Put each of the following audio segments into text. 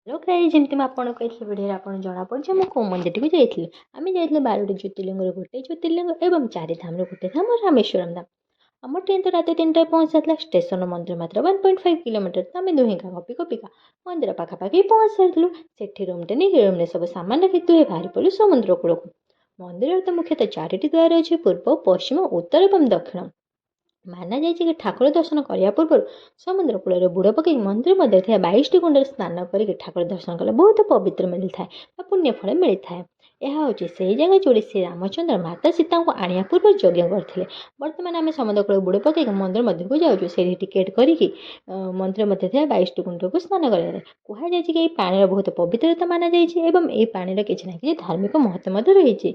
Hello guys, ଯେମିତି ମୁଁ ଆପଣଙ୍କୁ କହିଥିଲି ଭିଡ଼ିଓରେ ଆପଣ ଜଣାପଡ଼ିଛି ମୁଁ କେଉଁ ମନ୍ଦିରଟିକୁ ଯାଇଥିଲି। ଆମେ ଯାଇଥିଲୁ 12ଟି ଜ୍ୟୋତିର୍ଲିଙ୍ଗରୁ ଗୋଟେ ଜ୍ୟୋତିର୍ଲିଙ୍ଗ ଏବଂ ଚାରି ଧାମରୁ ଗୋଟେ ଧାମ, ରାମେଶ୍ୱରମ ଧାମ। ଆମ ଟ୍ରେନ୍ ତ ରାତି 3ଟାରେ ପହଞ୍ଚିଯାଇଥିଲା। ଷ୍ଟେସନ ମନ୍ଦିର ମାତ୍ର 1.5 କିଲୋମିଟର। ତ ଆମେ ଦୁହେଁ ଗପି ଗପିକା ମନ୍ଦିର ପାଖାପାଖି ପହଞ୍ଚି ସାରିଥିଲୁ। ସେଠି ରୁମ୍ଟେ ନେଇକି ରୁମ୍ରେ ସବୁ ସାମାନ ରଖି ଦୁହେଁ ବାହାରି ପଡ଼ିଲୁ ସମୁଦ୍ର କୂଳକୁ। ମନ୍ଦିରରେ ତ ମୁଖ୍ୟତଃ ଚାରିଟି ଦ୍ୱାର ଅଛି: ପୂର୍ବ, ପଶ୍ଚିମ, ଉତ୍ତର ଏବଂ ଦକ୍ଷିଣ। ମାନାଯାଇଛି କି ଠାକୁର ଦର୍ଶନ କରିବା ପୂର୍ବରୁ ସମୁଦ୍ର କୂଳରେ ବୁଡ଼ ପକାଇ ମନ୍ଦିର ମଧ୍ୟରେ ଥିବା 22ଟି କୁଣ୍ଡରେ ସ୍ନାନ କରିକି ଠାକୁର ଦର୍ଶନ କଲେ ବହୁତ ପବିତ୍ର ମିଳିଥାଏ ବା ପୁଣ୍ୟ ଫଳ ମିଳିଥାଏ। ଏହା ହେଉଛି ସେହି ଜାଗା ଯେଉଁଠି ଶ୍ରୀ ରାମଚନ୍ଦ୍ର ମାତା ସୀତାଙ୍କୁ ଆଣିବା ପୂର୍ବରୁ ଯଜ୍ଞ କରିଥିଲେ। ବର୍ତ୍ତମାନ ଆମେ ସମୁଦ୍ର କୂଳରେ ବୁଡ଼ ପକାଇକି ମନ୍ଦିର ମଧ୍ୟକୁ ଯାଉଛୁ। ସେଇଠି ଟିକେଟ୍ କରିକି ମନ୍ଦିର ମଧ୍ୟରେ ଥିବା 22ଟି କୁଣ୍ଡକୁ ସ୍ନାନ କରାଯାଏ। କୁହାଯାଇଛି କି ଏହି ପାଣିର ବହୁତ ପବିତ୍ରତା ମାନାଯାଇଛି ଏବଂ ଏହି ପାଣିର କିଛି ନା କିଛି ଧାର୍ମିକ ମହତ୍ତ୍ୱ ମଧ୍ୟ ରହିଛି।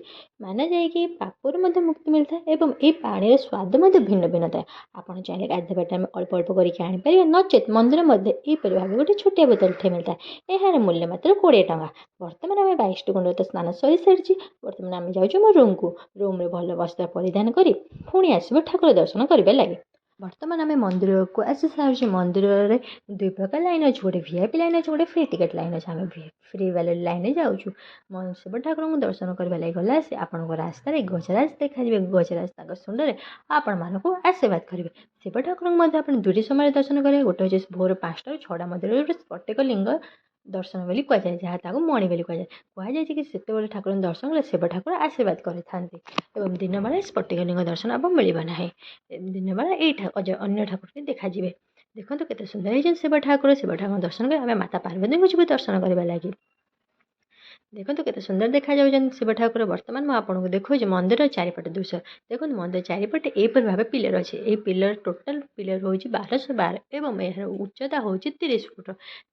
ମାନାଯାଏ କି ପାପରୁ ମଧ୍ୟ ମୁକ୍ତି ମିଳିଥାଏ ଏବଂ ଏହି ପାଣିର ସ୍ୱାଦ ମଧ୍ୟ ଭିନ୍ନ ଭିନ୍ନ ଥାଏ। ଆପଣ ଚାହିଁଲେ ଗାଧୋଇବା ଟାଇମ୍ ଅଳ୍ପ ଅଳ୍ପ କରିକି ଆଣିପାରିବେ, ନଚେତ୍ ମନ୍ଦିର ମଧ୍ୟ ଏହିପରି ଭାବେ ଗୋଟେ ଛୋଟିଆ ବୋତଲଟିଏ ମିଳିଥାଏ। ଏହାର ମୂଲ୍ୟ ମାତ୍ର 20 ଟଙ୍କା। ବର୍ତ୍ତମାନ ଆମେ 22ଟି କୁଣ୍ଡରେ ତ ସ୍ନାନ ସରିସାରିଛି। ବର୍ତ୍ତମାନ ଆମେ ଯାଉଛୁ ମୋ ରୁମ୍କୁ। ରୁମ୍ରେ ଭଲ ବସ୍ତ୍ର ପରିଧାନ କରି ପୁଣି ଆସିବୁ ଠାକୁର ଦର୍ଶନ କରିବା ଲାଗି। ବର୍ତ୍ତମାନ ଆମେ ମନ୍ଦିରକୁ ଆସି ସାରିଛୁ। ମନ୍ଦିରରେ ଦୁଇ ପ୍ରକାର ଲାଇନ୍ ଅଛି। ଗୋଟେ ଭିଆଇପି ଲାଇନ୍ ଅଛି, ଗୋଟେ ଫ୍ରି ଟିକେଟ୍ ଲାଇନ୍ ଅଛି। ଆମେ ଫ୍ରି ବାଲା ଲାଇନ୍ରେ ଯାଉଛୁ। ଶିବ ଠାକୁରଙ୍କୁ ଦର୍ଶନ କରିବା ଲାଗି ଗଲା ଆସି ଆପଣଙ୍କ ରାସ୍ତାରେ ଗଜରାଜ ଦେଖାଯିବେ। ଗଜରାଜ ତାଙ୍କ ଶୁଣ୍ଡରେ ଆପଣମାନଙ୍କୁ ଆଶୀର୍ବାଦ କରିବେ। ଶିବ ଠାକୁରଙ୍କୁ ମଧ୍ୟ ଆପଣ ଦୁଇଟି ସମୟରେ ଦର୍ଶନ କରିବେ। ଗୋଟେ ହେଉଛି ଭୋର 5ଟାରୁ 6ଟା ମଧ୍ୟରେ, ଗୋଟେ ସ୍ଫଟିକ ଲିଙ୍ଗ ଦର୍ଶନ ବୋଲି କୁହାଯାଏ, ଯାହା ତାକୁ ମଣି ବୋଲି କୁହାଯାଏ। କୁହାଯାଇଛି କି ସେତେବେଳେ ଠାକୁରଙ୍କୁ ଦର୍ଶନ କଲେ ଶିବ ଠାକୁର ଆଶୀର୍ବାଦ କରିଥାନ୍ତି ଏବଂ ଦିନବେଳା ସ୍ଫଟିକ ଲିଙ୍ଗ ଦର୍ଶନ ଆପଣ ମିଳିବ ନାହିଁ। ଦିନବେଳା ଏଇ ଅନ୍ୟ ଠାକୁରଟି ଦେଖାଯିବେ। ଦେଖନ୍ତୁ କେତେ ସୁନ୍ଦର ହେଇଛନ୍ତି ଶିବ ଠାକୁର। ଶିବ ଠାକୁରଙ୍କୁ ଦର୍ଶନ କରି ଆମେ ମାତା ପାର୍ବତୀଙ୍କୁ ଯିବୁ ଦର୍ଶନ କରିବା ଲାଗି। ଦେଖନ୍ତୁ କେତେ ସୁନ୍ଦର ଦେଖାଯାଉଛନ୍ତି ଶିବ ଠାକୁର। ବର୍ତ୍ତମାନ ମୁଁ ଆପଣଙ୍କୁ ଦେଖାଉଛି ମନ୍ଦିର ଚାରିପଟେ ଦୃଶ୍ୟ। ଦେଖନ୍ତୁ, ମନ୍ଦିର ଚାରିପଟେ ଏହିପରି ଭାବେ ପିଲର ଅଛି। ଏହି ପିଲର, ଟୋଟାଲ ପିଲର ହେଉଛି 1212 ଏବଂ ଏହାର ଉଚ୍ଚତା ହେଉଛି 30 ଫୁଟ।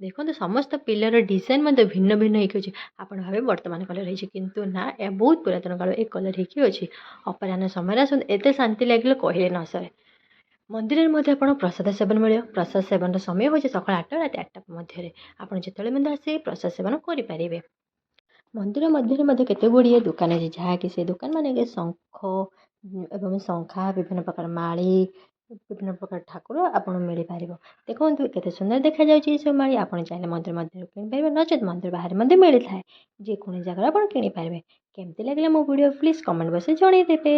ଦେଖନ୍ତୁ, ସମସ୍ତ ପିଲର ଡିଜାଇନ୍ ମଧ୍ୟ ଭିନ୍ନ ଭିନ୍ନ ହେଇକି ଅଛି। ଆପଣ ଭାବେ ବର୍ତ୍ତମାନ କଲର୍ ହେଇଛି, କିନ୍ତୁ ନା, ଏହା ବହୁତ ପୁରାତନ କାଳ ଏ କଲର୍ ହେଇକି ଅଛି। ଅପରାହ୍ନ ସମୟରେ ଆସନ୍ତୁ, ଏତେ ଶାନ୍ତି ଲାଗିଲେ କହିଲେ ନ ସରେ। ମନ୍ଦିରରେ ମଧ୍ୟ ଆପଣ ପ୍ରସାଦ ସେବନ ମିଳିବ। ପ୍ରସାଦ ସେବନର ସମୟ ହେଉଛି ସକାଳ 8 ରାତି 8ଟା ମଧ୍ୟରେ। ଆପଣ ଯେତେବେଳେ ମଧ୍ୟ ଆସି ପ୍ରସାଦ ସେବନ କରିପାରିବେ। ମନ୍ଦିର ମଧ୍ୟରେ ମଧ୍ୟ କେତେ ଗୁଡ଼ିଏ ଦୋକାନ ଅଛି, ଯାହାକି ସେ ଦୋକାନ ମାନଙ୍କରେ ଶଙ୍ଖ ଏବଂ ଶଙ୍ଖା, ବିଭିନ୍ନ ପ୍ରକାର ମାଳି, ବିଭିନ୍ନ ପ୍ରକାର ଠାକୁର ଆପଣଙ୍କୁ ମିଳିପାରିବ। ଦେଖନ୍ତୁ, କେତେ ସୁନ୍ଦର ଦେଖାଯାଉଛି ଏସବୁ ମାଳି। ଆପଣ ଚାହିଁଲେ ମନ୍ଦିର ମଧ୍ୟରୁ କିଣିପାରିବେ, ନଚେତ୍ ମନ୍ଦିର ବାହାରେ ମଧ୍ୟ ମିଳିଥାଏ। ଯେକୌଣସି ଜାଗାରେ ଆପଣ କିଣିପାରିବେ। କେମିତି ଲାଗିଲା ମୋ ଭିଡ଼ିଓ, ପ୍ଲିଜ୍ କମେଣ୍ଟ ବକ୍ସରେ ଜଣାଇଦେବେ।